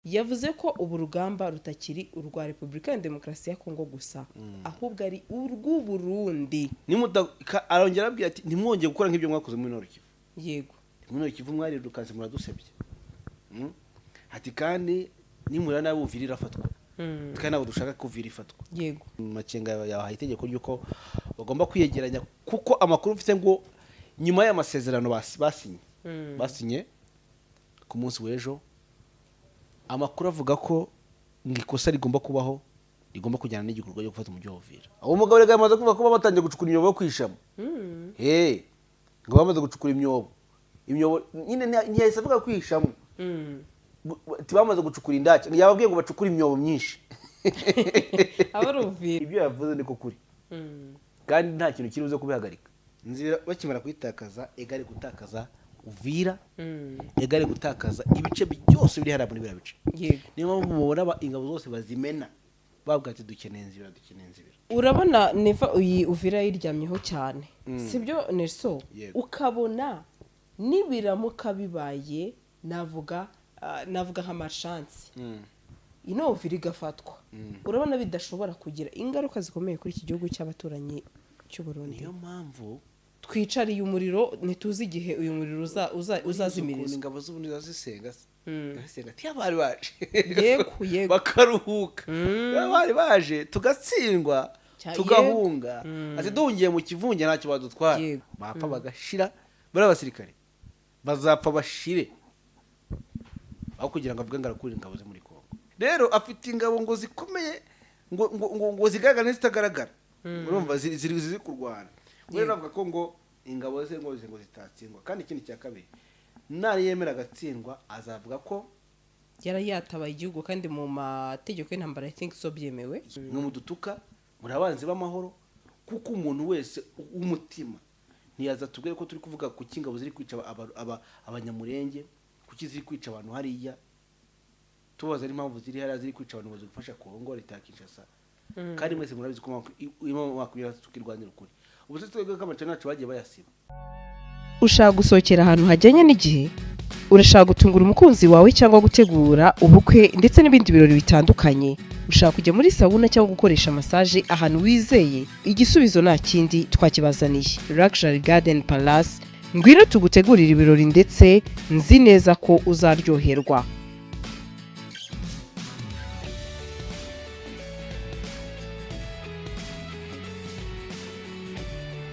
Yavuze ko ubu rugamba rutakiri urwa Repubulika ya Demokarasi ya Kongo gusa, ahubwo ari urw'Uburundi. Arongera arabwira ati: "Ntimwongere gukora nk'ibyo mwakoze muri Nord Kivu." Muri Nord Kivu mwarirukanse muradusebye. Ati kandi nimura nabi, Uvira irafatwa, kandi ntabwo dushaka ko Uvira ifatwa. Makenga yabahaye itegeko ry'uko bagomba kwiyegeranya, kuko amakuru mfite ngo nyuma y'amasezerano basinye ku munsi w'ejo, amakuru avuga ko ngo ikosa rigomba kubaho rigomba kujyana n'igikorwa cyo gufata umujyi wa Uvira. Uwo mugabo rega yamaze kuvuga ko batangiye gucukura imyobo yo kwishamo. Hey, ngo bamaze gucukura imyobo nyine, ntiyahise avuga kwishamo. Ati bamaze gucukura indake, yababwiye ngo bacukure imyobo myinshi. Aba ari Uvira. Ibyo yavuze niko kuri, kandi nta kintu kiri buze kubihagarika. Inzira bakimara kuyitakaza, égale gutakaza Uvira, égale gutakaza ibice byose biri hariya muri biriya bice. Niyo mpamvu mubona ingabo zose bazimena, bavuga ati: "Dukeneye Nzibira, dukeneye Nzibira." Urabona Neva, iyi Uvira yiryamyeho cyane, sibyo Nelson? Yego. Ukabona nibiramuka bibaye, navuga nka malchance, ino Uvira igafatwa, urabona bidashobora kugira ingaruka zikomeye kuri iki gihugu cy'abaturanyi cy'u Burundi? Niyo mpamvu Twicariye umuriro, ntituzi igihe uyu muriro ukuntu uzazimirizwa. Ingabo z'ubundi ziba zisenga se, zisenga ati bari baje Yego. bakaruhuka, bari baje tugatsindwa, tugahunga. Ati duhungiye mu kivunge ntacyo badutwara. Bapfa bagashira, bariya basirikare bazapfa bashire aho kugira ngo avuge ngo arakura ingabo ze muri Kongo. Rero afite ingabo ngo zikomeye, ngo zigaragara n'izitagaragara, urumva ziri kurwana. Rero avuga ko ngo ingabo ze ngo zitatsindwa. Kandi ikindi cya kabiri, nari yemera agatsindwa, azavuga ko yari yatabaye igihugu, kandi mu mategeko y'intambara, I think so, byemewe. Mwe mudutuka muri abanzi b'amahoro, kuko umuntu wese w'umutima ntiyaza tubwire ko turi kuvuga kuki ingabo ziri kwica Abanyamurenge, kuki ziri kwica abantu hariya, tubaza n'impamvu ziri hariya ziri kwica abantu, ngo gufasha Kongo, leta ya Kinshasa. Kandi mwese murabizi ko 23 tukirwanira ukuri. Ubu se twebwe ko amacana yacu bagiye bayasiba? Ushaka gusohokera ahantu hajyanye n'igihe? Urashaka gutungura umukunzi wawe cyangwa gutegura ubukwe ndetse n'ibindi birori bitandukanye? Ushaka kujya muri sauna cyangwa gukoresha massage ahantu wizeye? Igisubizo nta kindi, twakibazaniye, Luxury Garden Palace. Ngwino tugutegurire ibirori, ndetse nzi neza ko uzaryoherwa.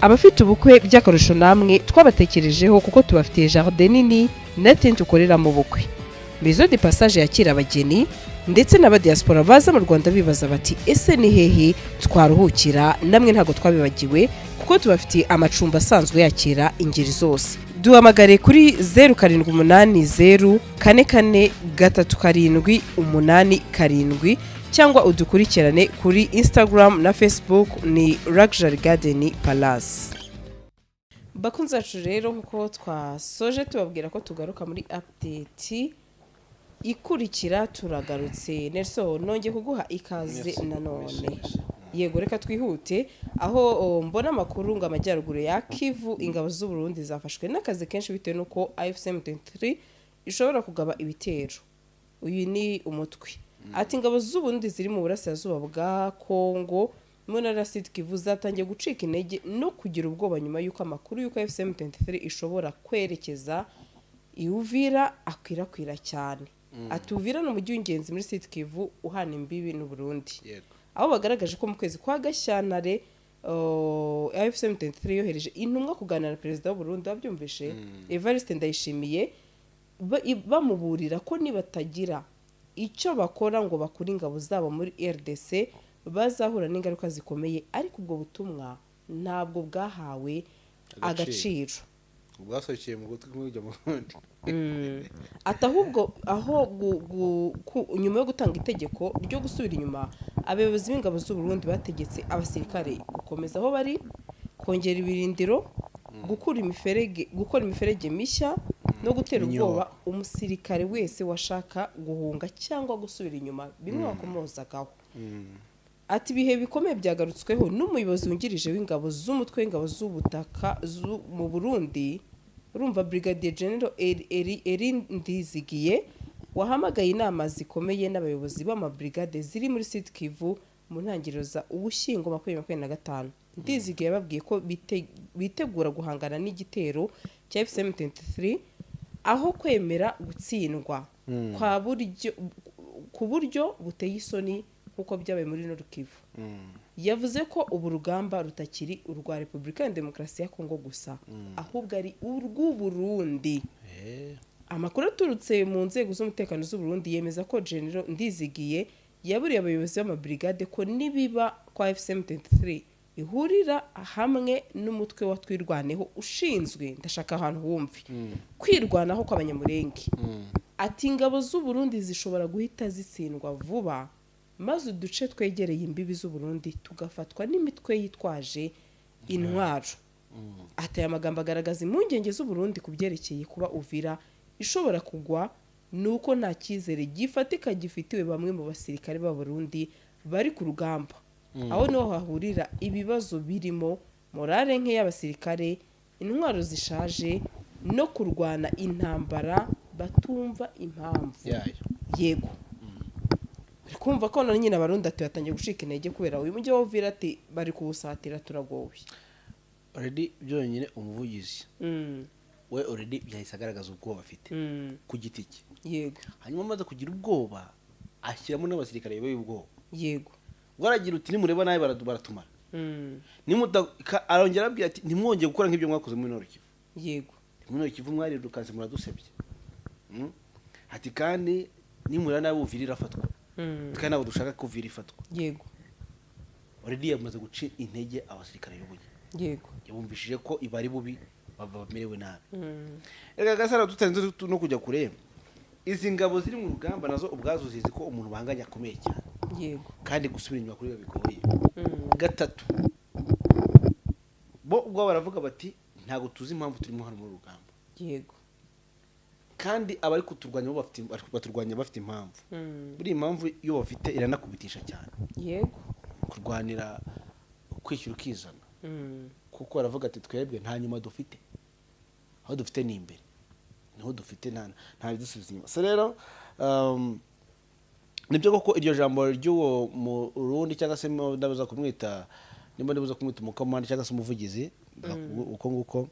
Abafite ubukwe by'akarusho, namwe twabatekerejeho, kuko tubafitiye jardin nini na tente ukoreramo ubukwe, maison de passage yakira abageni ndetse n'abadiaspora baza mu Rwanda bibaza bati: "Ese ni hehe twaruhukira?" Namwe ntabwo twabibagiwe, kuko tubafitiye amacumbi asanzwe yakira ingeri zose. Duhamagare kuri 0780443787, cyangwa udukurikirane kuri Instagram na Facebook, ni Luxury Garden Palace. Bakunzi bacu rero, nkuko twasoje tubabwira ko tugaruka muri update ikurikira, turagarutse. Nelson, nongeye kuguha ikaze. Merci. Nanone. Merci, merci. Yego, reka twihute aho mbona amakuru ngo amajyaruguru ya Kivu, ingabo z'u Burundi zafashwe n'akazi kenshi bitewe n'uko AFC M23 ishobora kugaba ibitero. Uyu ni umutwe. Ati ingabo z'u Burundi ziri mu burasirazuba bwa Kongo, mu ntara ya Sud Kivu, zatangiye gucika intege no kugira ubwoba nyuma y'uko amakuru y'uko AFC M23 ishobora kwerekeza i Uvira akwirakwira cyane. Ati Uvira ni umujyi w'ingenzi muri Sud Kivu uhana imbibi n'u Burundi, aho bagaragaje ko mu kwezi kwa Gashyantare AFC M23 yohereje intumwa kuganira na perezida w'u Burundi, wabyumvishe, Evariste Ndayishimiye, bamuburira ko nibatagira icyo bakora ngo bakure ingabo zabo muri RDC bazahura n'ingaruka zikomeye. Ariko ubwo butumwa ntabwo bwahawe Agaciro. agaciro. Bwasohokeye mu gutwi kumwe bujya mu kundi. Ati ahubwo aho nyuma yo gutanga itegeko ryo gusubira inyuma, abayobozi b'ingabo z'u Burundi bategetse abasirikare gukomeza aho bari, kongera ibirindiro, gukura imiferege, gukora imiferege mishya no gutera Imyobo. ubwoba umusirikare wese washaka guhunga cyangwa gusubira inyuma, bimwe wakomozagaho. Ati ibihe bikomeye byagarutsweho n'umuyobozi wungirije w'ingabo z'umutwe w'ingabo z'ubutaka mu Burundi, urumva, Brigadier General Eri Ndizigiye. Wahamagaye inama zikomeye n'abayobozi b'amabrigade ziri muri Sud Kivu mu ntangiriro za Ugushyingo 2025. Ndizigiye yababwiye ko bitegura guhangana n'igitero cya AFC M23 aho kwemera gutsindwa kwa buryo ku buryo buteye isoni nk'uko byabaye muri Nord Kivu. Yavuze ko ubu rugamba rutakiri urwa Repubulika ya Demokarasi ya Kongo gusa, ahubwo ari urw'Uburundi. Amakuru aturutse mu nzego z'umutekano z'u Burundi yemeza ko General Ndizigiye yaburiye abayobozi b'amabrigade ko nibiba kwa AFC M23 ihurira hamwe n'umutwe wa Twirwaneho ushinzwe, ndashaka ahantu wumve, kwirwanaho kw'Abanyamurenge. Ati ingabo z'u Burundi zishobora guhita zitsindwa vuba, maze uduce twegereye imbibi z'u Burundi tugafatwa n'imitwe yitwaje intwaro. Ati aya magambo agaragaza impungenge z'u Burundi ku byerekeye kuba Uvira ishobora kugwa, ni uko nta cyizere gifatika gifitiwe bamwe mu basirikare b'Abarundi bari ku rugamba. Aho niho hahurira ibibazo birimo morale nke y'abasirikare, intwaro zishaje no kurwana intambara batumva impamvu yayo. Yego, uri kumva ko none nyine Abarundi ati batangiye gucika intege kubera uyu mujyi wa Uvira, ati bari kuwusatira, turagowe. Already byonyine umuvugizi we already byahise agaragaza ubwoba afite ku giti cye. Hanyuma amaze kugira ubwoba ashyiramo n'abasirikare bayoboye ubwoba. Ubwo aragira uti nimureba nabi baratumara. Arongera arabwira ati ntimwongere gukora nk'ibyo mwakoze muri Nord Kivu. Muri Nord Kivu mwarirukanse muradusebya. Ati kandi nimureba nabi Uvira irafatwa, kandi ntabwo dushaka ko Uvira ifatwa. Already yamaze guca intege abasirikare ayoboye. Yabumvishije ko ibari bubi, baba bamerewe nabi. Reka Gasaro, tutarinze no kujya kure, izi ngabo ziri mu rugamba nazo ubwazo zizi ko umuntu bahanganye akomeye cyane, kandi gusubira inyuma kuri bo bigoye. Gatatu, bo ubwabo baravuga bati ntabwo tuzi impamvu turimo hano muri rugamba, kandi abari kuturwanya bo bafite, baturwanya bafite impamvu. Buriya impamvu iyo bafite iranakubitisha cyane kurwanira kwishyura ukizana, kuko baravuga ati twebwe nta nyuma dufite, aho dufite ni imbere, niho dufite, nta bidusubiza inyuma. So rero nibyo koko iryo jambo ry'uwo Murundi, cyangwa se ndabuza kumwita, nimba ndibuza kumwita umukomanda cyangwa se umuvugizi, uko nguko,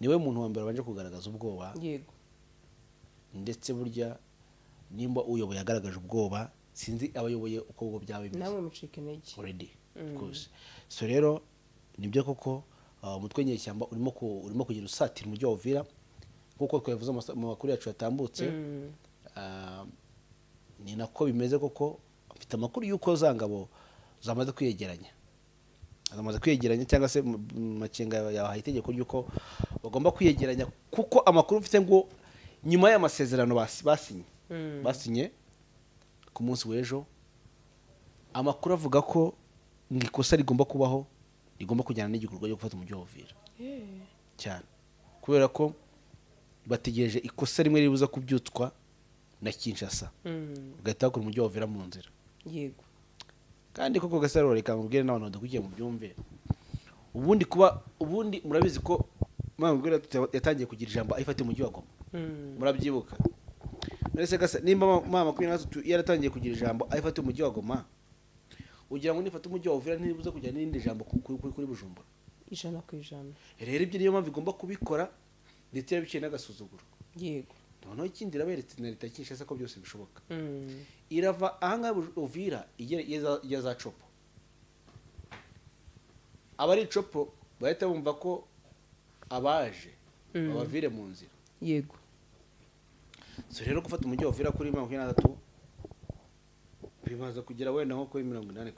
niwe muntu wa mbere wabanje kugaragaza ubwoba. Ndetse burya nimba uyoboye agaragaje ubwoba, sinzi abayoboye uko ubwo byaba bimeze. Namwe mucika intege. Already rwose. So rero nibyo koko, umutwe nyeshyamba urimo kugenda usatira umujyi wa Uvira nk'uko twabivuze mu makuru yacu yatambutse. Ni nako bimeze koko. Mfite amakuru y'uko za ngabo zamaze kwiyegeranya, cyangwa se Makenga yabahaye itegeko ry'uko bagomba kwiyegeranya, kuko amakuru mfite ngo nyuma y'amasezerano basinye ku munsi w'ejo, amakuru avuga ko ngo ikosa rigomba kubaho rigomba kujyana n'igikorwa cyo gufata umujyi wa Uvira cyane, kubera ko bategereje ikosa rimwe ribuza kubyutswa na Kinshasa, bagahita bakura umujyi wa Uvira mu nzira. Kandi koko Gasaro, reka mubwire n'abantu badakurikiye mu byumve, ubundi kuba ubundi murabizi ko Mama yatangiye kugira ijambo ayifate umujyi wa Goma. Murabyibuka mbese gasa nimba mama 23 yaratangiye kugira ijambo ayifate umujyi wa Goma, ugira ngo nifata umujyi wa Uvira ntibuze kugira n'irindi jambo kuri Bujumbura? 100%. Rero ibyo niyo mpamvu igomba kubikora, ndetse yabiciye n'agasuzuguro. Noneho ikindi, iraberetse na leta ya Kinshasa ko byose bishoboka. Irava ahangaha Uvira igera igera za Copo. Abari Copo bahita bumva ko abaje babavire mu nzira. So rero gufata umujyi wa Uvira kuri 23 bibaza kugera wenda nko kuri 80%,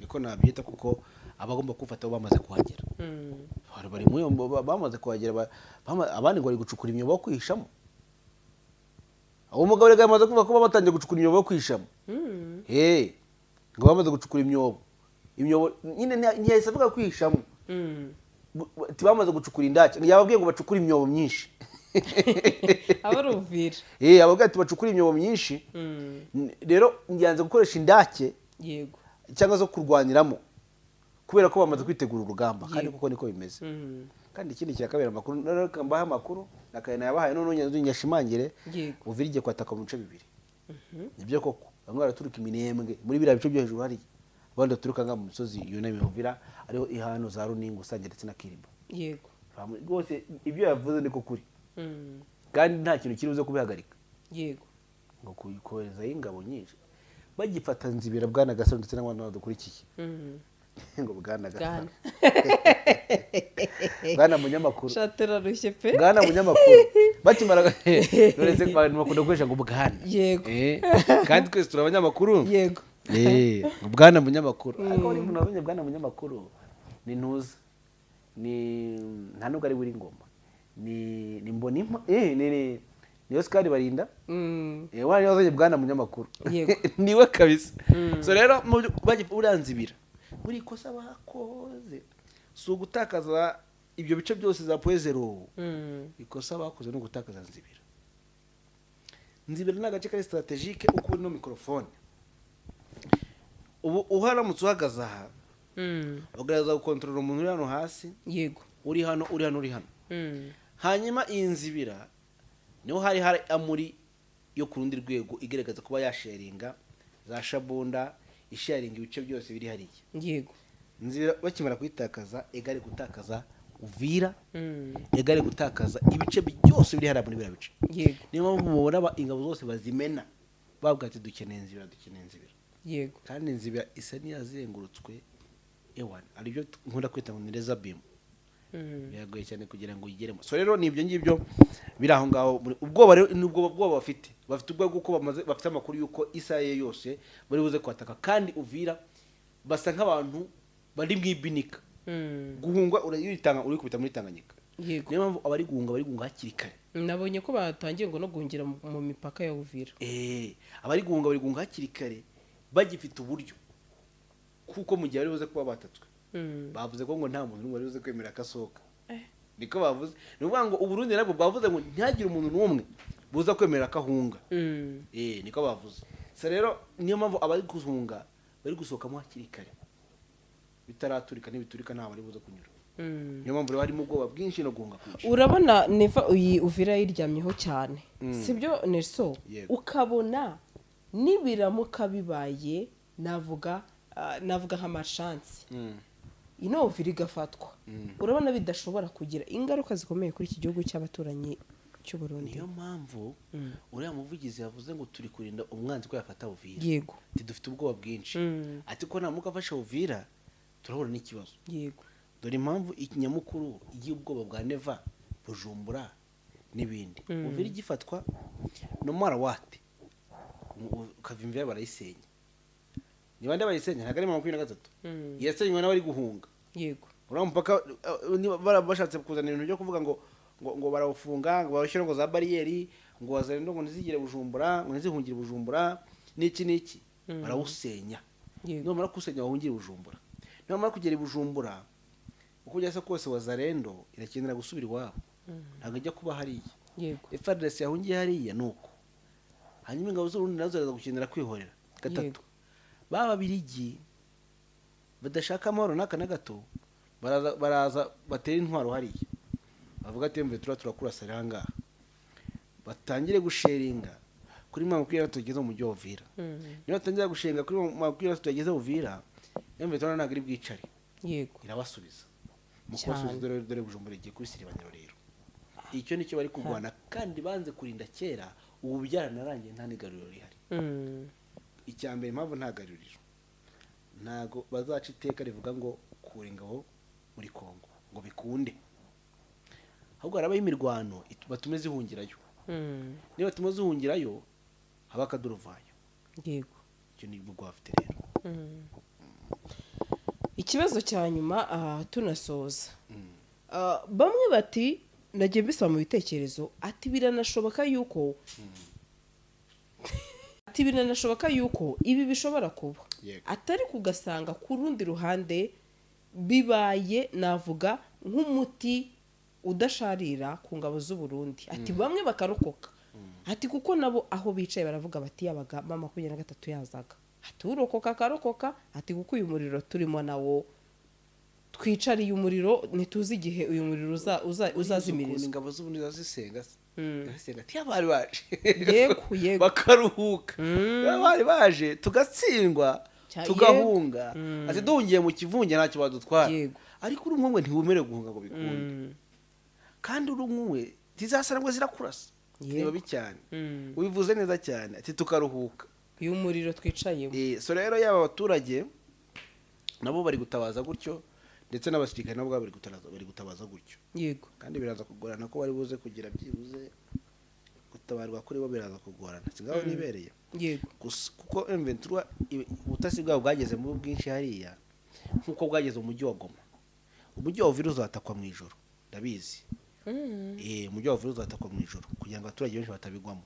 niko nabyita, kuko abagomba kuwufata bo bamaze kuhagera. Abantu bari muri iyo bamaze kuhagera, abandi ngo bari gucukura imyobo yo kwihishamo. Uwo mugabo rega yamaze kuvuga ko batangiye gucukura imyobo yo kwihishamo. Hey, ngo bamaze gucukura imyobo nyine, ntiyahise avuga kwihishamo. Ati bamaze gucukura indake, yababwiye ngo bacukure imyobo myinshi. Aba ari Uvira. Eh, ababwiye ati bacukure imyobo myinshi. Rero yanze gukoresha indake cyangwa zo kurwaniramo, kubera ko bamaze kwitegura urugamba, kandi koko niko bimeze. Kandi ikindi cya kabiri, amakuru reka mbahe amakuru nakaye nayabahaye, none nyashimangire. Uvira igiye kwataka mu bice bibiri. Nibyo koko, bamwe baraturuka Iminembwe muri biriya bice byo hejuru hariya, abandi baturuka nga mu misozi yunamye Uvira, ariho ihano za Runingu, Sange ndetse na Kiriba. Rwose ibyo yavuze niko kuri, kandi nta kintu kiri buze kubihagarika. Ngo koherezayo ingabo nyinshi bagifata Nzibira, bwana Gasaro ndetse n'abandi badukurikiye, ngo bwana Gasaro, bwana munyamakuru. Shaterarushye pe. Bwana munyamakuru, bakimara none se abantu bakunda gukoresha ngo bwana? Kandi twese turi abanyamakuru. Ngo bwana munyamakuru, ariko buri muntu wamenye bwana munyamakuru ni ntuza, ni nta nubwo ari buri ngoma, ni Mbonimpa, ni Oscar Barinda. Wari wazanye bwana munyamakuru. Niwe kabisa. So rero uriya Nzibira, buri kosa bakoze si ugutakaza ibyo bice byose za Point Zéro. Ikosa bakoze ni ugutakaza Nzibira. Nzibira ni agace kari stratégique. Uko uri no microphone ubu, uharamutse uhagaze aha, ugaragaza gukontorora umuntu uri hano hasi, uri hano, uri hano, uri hano. Hanyuma iyi Nzibira niho hari amuri yo ku rundi rwego igaragaza kuba yasharinga za Shabunda, isharinga ibice byose biri hariya. Nzibira bakimara kuyitakaza, égale gutakaza Uvira, égale gutakaza ibice byose biri hariya muri biriya bice. Niyo mpamvu mubona ingabo zose bazimena bavuga ati: "Dukeneye Nzibira, dukeneye Nzibira." Kandi Nzibira isa n'iyazengurutswe, ewana aribyo nkunda kwita ngo ni laser beam. Biragoye cyane kugira ngo uyigeremo. So rero ni ibyo ngibyo biri aho ngaho. Ubwoba rero ni ubwo bwoba bafite ubwoba bw'uko bamaze bafite amakuru y'uko isaha ye yose bari buze kwataka, kandi Uvira basa nk'abantu bari mu ibinika. Guhunga urayitanga, urikubita muri Tanganyika. Niyo mpamvu abari guhunga bari guhunga hakiri kare. Nabonye ko batangiye ngo no guhungira mu mipaka ya Uvira. Abari guhunga bari guhunga hakiri kare bagifite uburyo, kuko mu gihe bari buze kuba batatswe, bavuze ko ngo nta muntu n'umwe wari buze kwemera ko asohoka. Niko bavuze. Ni ukuvuga ngo Uburundi nabwo bwavuze ngo ntihagire umuntu n'umwe buza kwemera ko ahunga. Niko bavuze. So rero niyo mpamvu abari guhunga bari gusohokamo hakiri kare bitaraturika. N'ibiturika ntaho bari buze kunyura. Niyo mpamvu rero harimo ubwoba bwinshi no guhunga kwinshi. Urabona Neva, iyi Uvira yiryamyeho cyane, sibyo Nelson? Yego. Ukabona nibiramuka bibaye, navuga nka malchance, ino Uvira igafatwa, urabona bidashobora kugira ingaruka zikomeye kuri iki gihugu cy'abaturanyi cy'u Burundi? Niyo mpamvu uriya muvugizi yavuze ngo turi kurinda umwanzi ko yafata Uvira. Ati dufite ubwoba bwinshi. Ati ko ntamuka afashe Uvira turahura n'ikibazo. Dore impamvu ikinyamukuru y'ubwoba bwa Neva, Bujumbura n'ibindi. Uvira igifatwa, no matter what, Kavimvira barayisenya. Ni bande bayisenya? Ntabwo ari 23. Yasenywe n'abari guhunga. Uriya mupaka, niba bashatse kuzana ibintu byo kuvuga ngo barawufunga, ngo bawushyire ngo za bariyeri, ngo bazane ngo ntizigere Bujumbura, ngo ntizihungire Bujumbura n'iki n'iki, barawusenya. Nibamara kuwusenya bahungire Bujumbura. Nibamara kugera i Bujumbura, uko byasa kose Wazalendo irakenera gusubira iwabo, ntabwo ijya kuba hariya. FARDC yahungiye hariya ni uko. Hanyuma ingabo z'Uburundi nazo ziraza gukenera kwihorera gatatu. Ba Babirigi badashaka amahoro n'aka na gato baraza batera intwaro hariya, bavuga ati: "Mve turakurasa aha ngaha." Batangire gusheringa kuri 23 tugeze mu mujyi wa Uvira. Niba batangira gushinga kuri 23 tugeze Uvira, M23 ntabwo iri bwicare. Irabasubiza mu kubasubiza. Dore Bujumbura igiye kuri siribaniro. Rero icyo nicyo bari kurwana, kandi banze kurinda kera. Ubu byaranarangiye, nta n'igaruriro rihari. Icya mbere, impamvu nta garuriro, ntago bazaca iteka rivuga ngo kura ingabo muri Kongo ngo bikunde, ahubwo harabaho imirwano batume zihungirayo. Niba batuma zihungirayo, haba akaduruvayo. Icyo ni ubwo bafite rero. Ikibazo cya nyuma aha tunasoza. Bamwe bati, nagiye mbisaba mu bitekerezo, ati biranashoboka yuko ibi bishobora kuba, atari kugasanga ku rundi ruhande bibaye, navuga nk'umuti udasharira ku ngabo z'u Burundi, ati bamwe bakarokoka, ati kuko nabo aho bicaye baravuga bati yabaga M23 yazaga, ati urokoka akarokoka, ati kuko uyu muriro turimo nawo. Twicariye umuriro, ntituzi igihe uyu muriro Ukuntu uzazimirizwa. Ingabo z'ubundi zisenga se, zisenga ati bari baje Yego, yego. bakaruhuka. Iyo bari baje tugatsindwa, tugahunga, ati duhungiye mu kivunge ntacyo badutwara. Ariko uri umwe ntiwemerewe guhunga ngo bikunde, kandi uri umwe ntizasara ngo zirakurasa. Ni babi cyane. Ubivuze neza cyane, ati tukaruhuka uyu muriro twicayemo. So rero yaba abaturage nabo bari gutabaza gutyo, ndetse n'abasirikare nabo ubwabo bari gutabaza gutyo. Kandi biraza kugorana ko bari buze kugira byibuze gutabarwa kuri bo, biraza kugorana, si ngaho nibereye. Gusa kuko M23 ubutasi bwabo bwageze mu bwinshi hariya nk'uko bwageze mu mujyi wa Goma, umujyi wa Uvira uzatakwa mu ijoro, ndabizi. Umujyi wa Uvira uzatakwa mu ijoro kugira ngo abaturage benshi batabigwamo.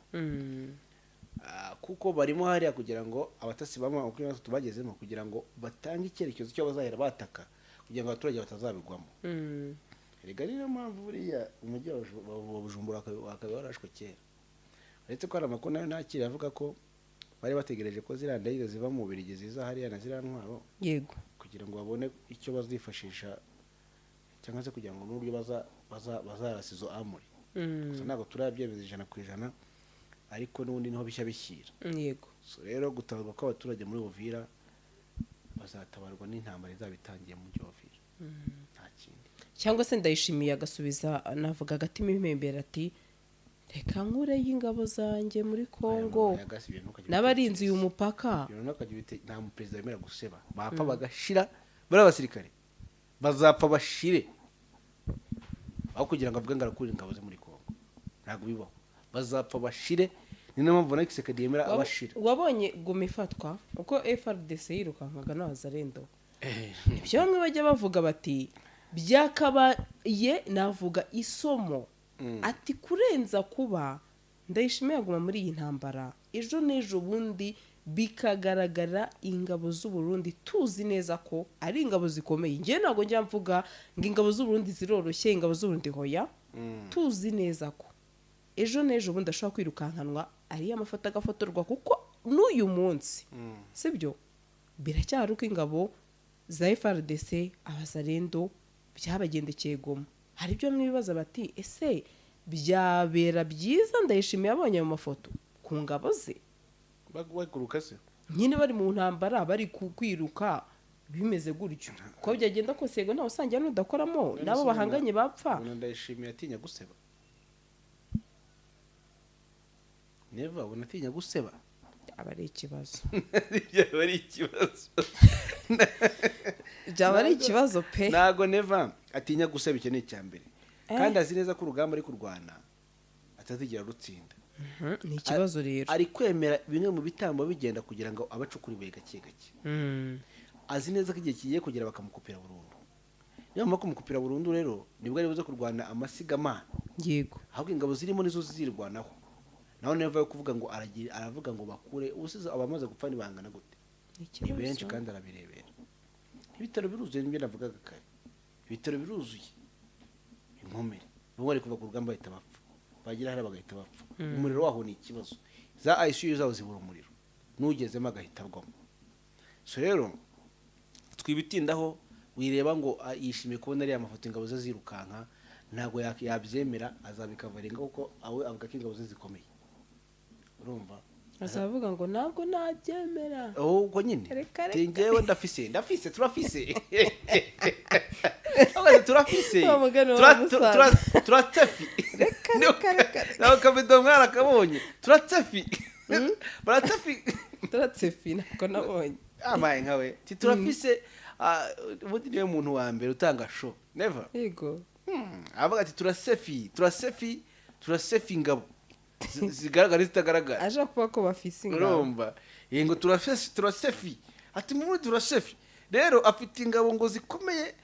Kuko barimo hariya kugira ngo abatasi ba 23 bagezemo kugira ngo batange icyerekezo cyo bazahera bataka kugira ngo abaturage batazabigwamo. Erega niyo mpamvu buriya umujyi wa Bujumbura wakaba warashwe kera, uretse ko hari amakuru nayo nakira avuga ko bari bategereje ko ziriya ndege ziva mu Bubiligi ziza hariya na ziriya ntwaro kugira ngo babone icyo bazifashisha, cyangwa se kugira ngo n'uburyo bazarasa izo amuri. Gusa ntabwo turabyemeza 100%, ariko n'ubundi niho bishya bishyira. So rero gutabarwa kw'abaturage muri Uvira, bazatabarwa n'intambara izaba itangiye mu mujyi wa Uvira, nta kindi. Cyangwa se Ndayishimiye agasubiza, navuga agatima impembero, ati reka nkureyo ingabo zanjye muri Kongo n'abarinzi uyu mupaka. Ibintu ntukajye nta muperezida wemera guseba. Bapfa bagashira, bariya basirikare bazapfa bashire aho kugira ngo avuge ngo arakura ingabo ze muri Kongo. Ntabwo bibaho, bazapfa bashire. Ni nayo mpamvu na Tshisekedi yemera abashira. Wabonye Goma ifatwa uko FARDC yirukankaga n'abazarendo. Ibyo bamwe bajya bavuga bati byakabaye, navuga isomo, ati kurenza kuba Ndayishimiye yaguma muri iyi ntambara, ejo n'ejo bundi bikagaragara ingabo z'u Burundi, tuzi neza ko ari ingabo zikomeye. Ngewe ntabwo njya mvuga ngo ingabo z'u Burundi ziroroshye, ingabo z'u Burundi hoya. Tuzi neza ko ejo n'ejo bundi ashobora kwirukankanwa ariyo amafoto agafotorwa, kuko n'uyu munsi sibyo, biracyari uko ingabo za FARDC, abazarendo byabagendekeye Goma. Hari ibyo bamwe bibaza bati ese byabera byiza Ndayishimiye abonye ayo mafoto ku ngabo ze? Baguruka se? Nyine bari mu ntambara, bari kwiruka bimeze gutyo, uko byagenda kose, yego ntawe usangira n'udakoramo, n'abo bahanganye bapfa. Ubona Ndayishimiye atinya guseba? Neva, ubona atinya guseba? Aba ari ikibazo. Byaba ari ikibazo. Byaba ari ikibazo pe. Ntago Neva atinya guseba, icyo ni icya mbere. Kandi azi neza ko urugamba ari kurwana atazigera rutsinda. Ni ikibazo rero. Ari kwemera bimwe mu bitambo bigenda kugira ngo abacukura ibuye gake gake. Azi neza ko igihe kigiye kugera bakamukupira burundu. Niyo bamara kumukupira burundu rero, nibwo ari buze kurwana amasigamana. Ahubwo ingabo zirimo nizo zizirwanaho. Naho Neva yo kuvuga ngo aragira, aravuga ngo bakure ubusize abamaze gupfa ntibangana gute? Ni Ni ikibazo. benshi kandi arabirebera. Ibitaro biruzuye, nibyo navugaga kare, ibitaro biruzuye inkomere. Bamwe bari kuva ku rugamba bahita bapfa, bagera hariya bagahita bapfa. Umuriro waho ni ikibazo, za ICU zaho zibura umuriro, n'ugezemo agahita agwamo. So rero twibitindaho, wireba ngo yishimiye kubona ariya mafoto ingabo ze zirukanka. Ntabwo yabyemera, azabikavaringa kuko awe avuga ko ingabo ze zikomeye, urumva? Azavuga ngo ntabwo nabyemera. Ubwo nyine. Reka, reka. Ti njyewe ndafise, ndafise, turafise. Ahubwo ati turafise. Wa mugani wa musaza. Turatsefi. Reka, reka, reka, reka. Nawe kabido mwarakabonye, turatsefi, baratsefi. Turatsefi, ntabwo nabonye. Amaye nkawe ti turafise. Ubundi niwe muntu wa mbere utanga show, never. Avuga ati turasefi, turasefi, turasefi ingabo zigaragara, zitagaragara. Aje kuvuga ko bafise ingabo. Urumva? Ngo turasefi, turasefi, ati muri turasefi rero afite ingabo ngo zikomeye,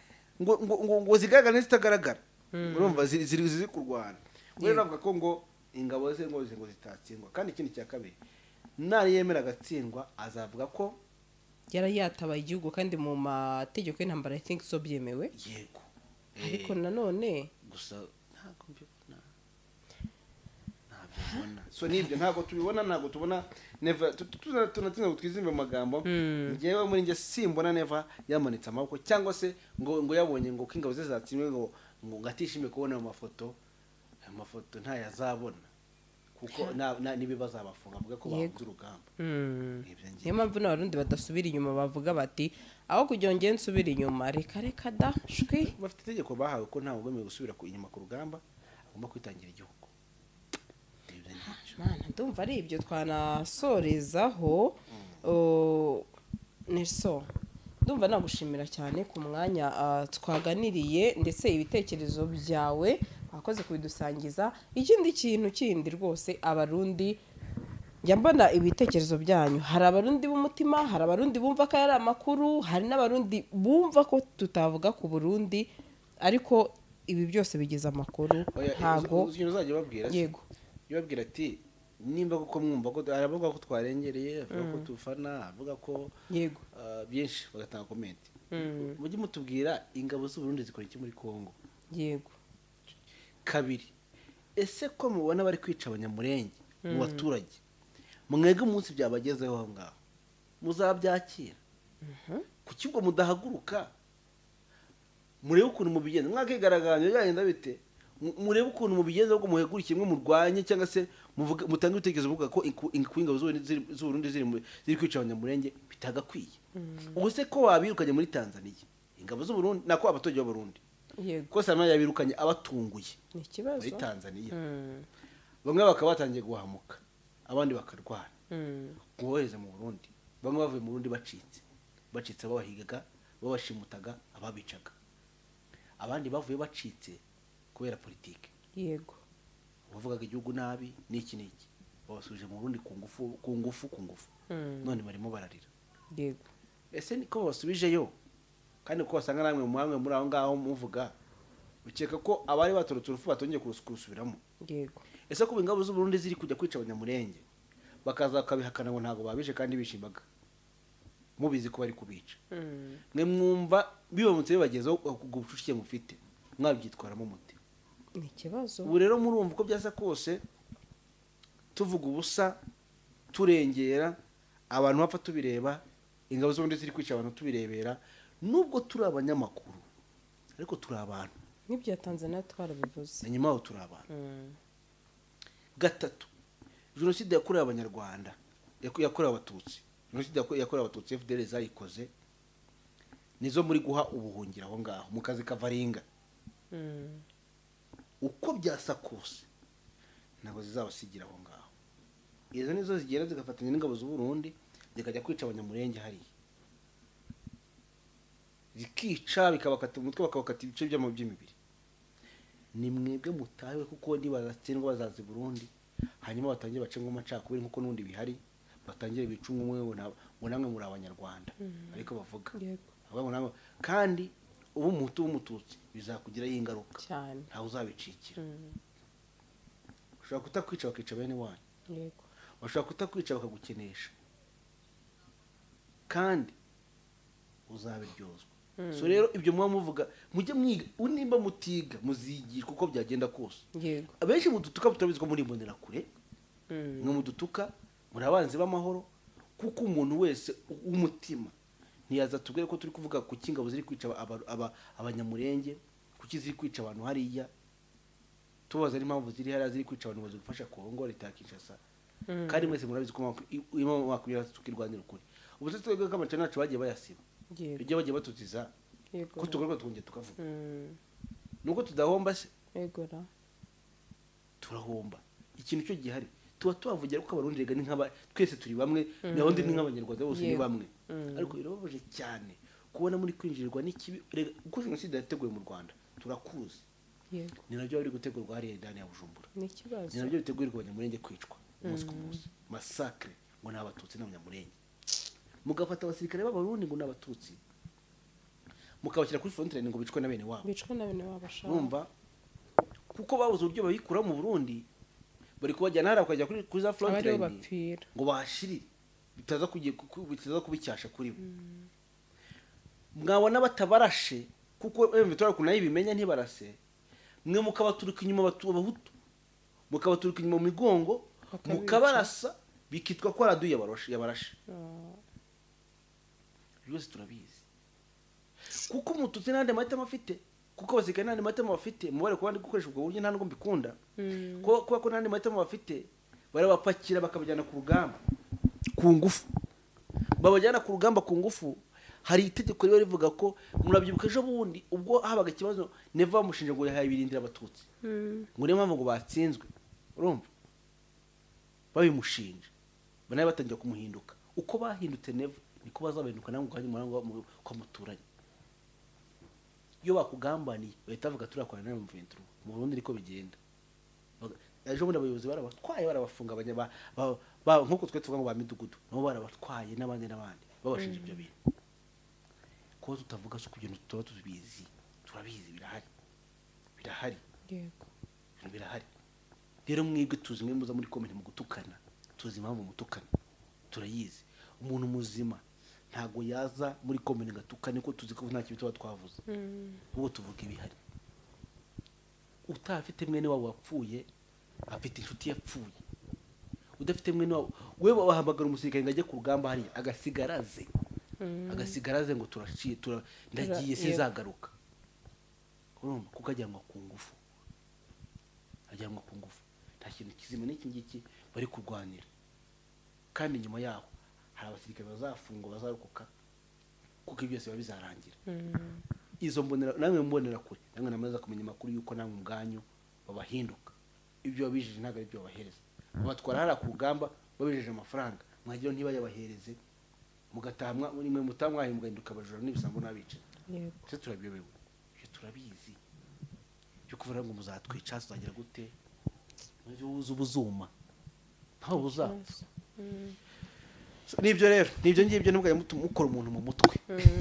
ngo zigaragara n'izitagaragara, urumva, ziri kurwana. Rero avuga ko ngo ingabo ze ngo zitatsindwa. Kandi ikindi cya kabiri, nari yemera agatsindwa, azavuga ko yari yatabaye igihugu, kandi mu mategeko y'intambara, I think so, byemewe. Yego. Ariko nanone Gusa ntabwo mbibona, ntabyo. Mbibona. So nibyo, ntabwo tubibona, ntabwo tubona Neva. Tunatinda ngo twizimbe mu magambo. Njyewe muri njye simbona Neva yamanitse amaboko, cyangwa se ngo yabonye ngo ko ingabo ze zatsinzwe, ngo atishimiye kubona ayo mafoto. Ayo mafoto ntayazabona, kuko niba bazabafunga avuga ko bahunze urugamba. Nibyo Niyo ngibyo. mpamvu n'Abarundi badasubira inyuma, bavuga bati: "Aho kugira ngo ngende nsubire inyuma, reka reka da shwi." Bafite itegeko bahawe ko ntawe ugomba gusubira inyuma ku rugamba, agomba kwitangira igihugu. Nibyo ngibyo. Mana, ndumva ari ibyo twanasorezaho. Oh, Nelson, ndumva nagushimira cyane ku mwanya twaganiriye, ndetse ibitekerezo byawe wakoze kubidusangiza. Ikindi kintu kindi rwose, Abarundi, njya mbona ibitekerezo byanyu. Hari Abarundi b'umutima, hari Abarundi bumva ko ari amakuru, hari n'Abarundi bumva ko tutavuga ku Burundi, ariko ibi byose bigize amakuru. Oya, ntago uzi ikintu uzajya ubabwira se? Yego. Jya ubabwira ati nimba koko mwumva ko, aravuga ko twarengereye, avuga ko tufana, avuga ko byinshi, bagatanga comment. Mujye mutubwira, ingabo z'u Burundi zikora iki muri Congo? Kabiri, ese ko mubona bari kwica Abanyamurenge mu baturage, mwege umunsi byabagezeho aho ngaho muzabyakira? Kuki ubwo mudahaguruka, murebe ukuntu mubigenza, mwakigaragambya byagenda bite? Murebe ukuntu mubigenza, ahubwo muhaguruke mwe murwanye, cyangwa se mutange ibitekerezo muvuga ko ingabo z'u Burundi ziri kwica Abanyamurenge bitagakwiye. Ubu se ko wabirukanye muri Tanzania, ingabo z'u Burundi, nako abaturage b'Abarundi, ko Samia yabirukanye abatunguye Ni ikibazo. muri Tanzania, bamwe bakaba batangiye guhamuka, abandi bakarwara, mwohereze mu Burundi. Bamwe bavuye mu Burundi bacitse babahigaga, babashimutaga, ababicaga. Abandi bavuye bacitse kubera politike, bavugaga igihugu nabi n'iki n'iki, babasubije mu Burundi ku ngufu, ku ngufu, ku ngufu. None barimo bararira. Ese niko babasubijeyo? Kandi ko basanga namwe mwamwe muri aho ngaho muvuga, ukeka ko abari batorotse urupfu batongeye kurusubiramo? Ese kuba ingabo z'u Burundi ziri kujya kwica Abanyamurenge, bakaza bakabihakana ngo ntabwo babishe, kandi bishimbaga mubizi ko bari kubica, mwe mwumva bibamutse bibagezeho, ubwo bucucike mufite mwabyitwaramo mute? Ni ikibazo. Ubu rero murumva uko byasa kose, tuvuga ubusa, turengera, abantu bapfa tubireba, ingabo z'u Burundi ziri kwica abantu tubirebera. Nubwo turi abanyamakuru, ariko turi abantu. N'ibya Tanzania twarabivuze. Na nyuma yaho turi abantu. Gatatu, jenoside yakorewe Abanyarwanda, yakorewe Abatutsi, jenoside yakorewe Abatutsi, FDLR zayikoze, nizo muri guha ubuhungiro aho ngaho mu kazi kavaringa. Uko byasa kose ntabwo zizabasigira aho ngaho. Izo nizo zigenda zigafatanya n'ingabo z'u Burundi, zikajya kwica Abanyamurenge hariya, zikica, bikabakata umutwe, bakabakata ibice by'imibiri. Ni mwebwe mutawe, kuko nibazatsindwa bazaza i Burundi, hanyuma batangire bace amacakubiri nk'uko n'ubundi bihari, batangire bice umwe ngo namwe muri Abanyarwanda, ariko bavuga bavuga ngo namwe, kandi uba Umuhutu w'Umututsi bizakugiraho ingaruka. Cyane. Ntawe uzabicikira. Ushobora kutakwica bakica bene wanyu. Bashobora kutakwica bakagukenesha, kandi uzabiryozwa. So rero ibyo muba muvuga, mujye mwiga. Nimba mutiga, muzigishwa uko byagenda kose. Abenshi mudutuka turabizi ko muri imbonerakure. Mwe mudutuka muri abanzi b'amahoro, kuko umuntu wese w'umutima ntiyaza tubwire ko turi kuvuga kuki ingabo ziri kwica Abanyamurenge, kuki ziri kwica abantu hariya, tubaza n'impamvu ziri hariya ziri kwica abantu, bazi gufasha Kongo, leta ya Kinshasa. Kandi mwese murabizi ko 23 tukirwanira ukuri. Ubu se twebwe ko amacana yacu bagiye bayasiba, ibyo bagiye batutiza, ko tugaruka tukongera tukavuga, nuko tudahomba se? Yego ra. Turahomba. Ikintu cyo gihari, tuba tubavugira ko Abarundi rega ni nk'aba twese turi bamwe, naho ndi ni nk'Abanyarwanda bose ni bamwe. Ariko birababaje cyane kubona muri kwinjirirwa n'ikibi. Rega uko jenoside yateguwe mu Rwanda turakuzi. Ni nabyo bari gutegurwa hariya indani ya Bujumbura. Ni ikibazo. Ni nabyo bitegurirwa Abanyamurenge kwicwa umunsi ku munsi, massacre, ngo ni Abatutsi n'Abanyamurenge. Mugafata abasirikare b'Abarundi ngo ni Abatutsi, mukabashyira kuri frontière ngo bicwe na bene wabo. Bicwa na bene wabo ashaka. Urumva, kuko babuze uburyo babikura mu Burundi, bari kubajyana hariya bakajya kuri za aba aribo frontline bapfira. ngo bahashirire, bitaza kubicyasha kuri bo. Mwabona batabarashe, kuko M23 ukuntu nayo ibimenya, ntibarase, mwe mukabaturuka inyuma, Abahutu. Mukabaturuka inyuma mu migongo, Bakabica. mukabarasa, bikitwa ko araduye yabarashe. Byose turabizi, kuko Umututsi n'andi mahitamo afite, kuko abasirikare n'andi mahitamo bafite. Mubare kuba ndi gukoresha ubwo buryo, nta nubwo mbikunda. Kuba ko n'andi mahitamo bafite, barabapakira bakabajyana ku rugamba ku ngufu, babajyana ku rugamba ku ngufu. Hari itegeko riba rivuga ko, murabyibuka ejo bundi ubwo habaga ikibazo, Neva bamushinja ngo yahaye ibirindira Abatutsi, ngo niyo mpamvu ngo batsinzwe. Urumva babimushinja, nawe batangira kumuhinduka. Uko bahindutse Neva, niko bazabahinduka namwe ubwanyu kwa muturanye. Iyo bakugambaniye bahita bavuga turakorana nawe mu Ventura. Mu Burundi niko bigenda. Ejo bundi abayobozi barabatwaye, barabafunga, nk'uko twe tuvuga ngo ba midugudu, nabo barabatwaye n'abandi n'abandi, babashinja ibyo bintu. Kuba tutavuga si ukugira ngo tuba tubizi, turabizi, birahari, birahari. Ibintu birahari. Rero mwebwe tuzi, mwe muza muri comment mu gutukana, tuzi impamvu mutukana, turayizi. Umuntu muzima ntabwo yaza muri comment ngo atukane, ko tuzi ko nta kintu tuba twavuze. Ahubwo tuvuga ibihari. Utafite mwene wabo wapfuye afite inshuti yapfuye. Udafite mwene wabo we, wahamagara umusirikare ngo ajye ku rugamba hariya, agasigaraze, agasigaraze ngo turaciye, ndagiye, sinzagaruka. Urumva, kuko ajyanwa ku ngufu, ajyanwa ku ngufu. Nta kintu kizima n'iki ngiki bari kurwanira. Kandi nyuma yaho hari abasirikare bazafungwa, bazarokoka, kuko ibyo byose biba bizarangira. Izo mbonera namwe mbonera kure, namwe namaze kumenya amakuru y'uko namwe ubwanyu babahinduka. Ibyo babijeje ntabwo ari byo babahereza. Babatwara hariya ku rugamba babijeje amafaranga, mwagira ntibayabahereze, mugataha mwe mutamwaye, mugahinduka abajura n'ibisambo n'abicanyi. Ese turabiyobewe? Ibyo turabizi. Byo kuvuga ngo muzatwica, tuzagira gute, uzi ubuzuma ntawe buzapfa. Nibyo rero, nibyo ngibyo. Ntibwajya mukora umuntu mu mutwe.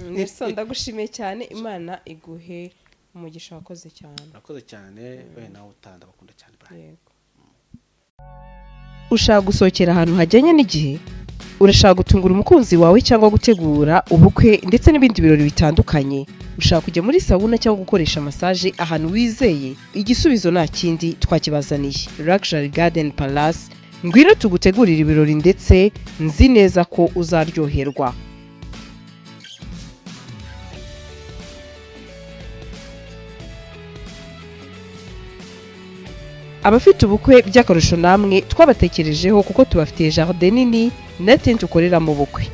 Nelson, ndagushimiye cyane, Imana iguhe umugisha, wakoze cyane. Murakoze cyane. We nawe utanda bakunda cyane, bye. Yego. Ushaka gusohokera ahantu hajyanye n'igihe? Urashaka gutungura umukunzi wawe cyangwa gutegura ubukwe ndetse n'ibindi birori bitandukanye? Ushaka kujya muri sauna cyangwa gukoresha massage ahantu wizeye? Igisubizo nta kindi, twakibazaniye, Luxury Garden Palace. Ngwino tugutegurire ibirori, ndetse nzi neza ko uzaryoherwa. Abafite ubukwe by'akarusho, namwe twabatekerejeho, kuko tubafitiye jardin nini na tente ukoreramo ubukwe,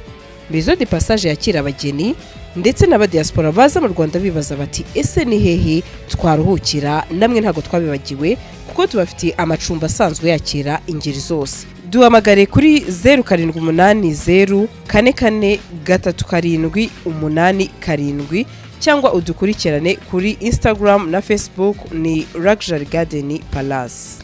Maison de Passage yakira abageni ndetse n'abadiaspora baza mu Rwanda bibaza bati: "Ese ni hehe twaruhukira?" Namwe ntabwo twabibagiwe, kuko tubafitiye amacumbi asanzwe yakira ingeri zose. Duhamagare kuri 0780443787 cyangwa udukurikirane kuri Instagram na Facebook, ni Luxury Garden Palace.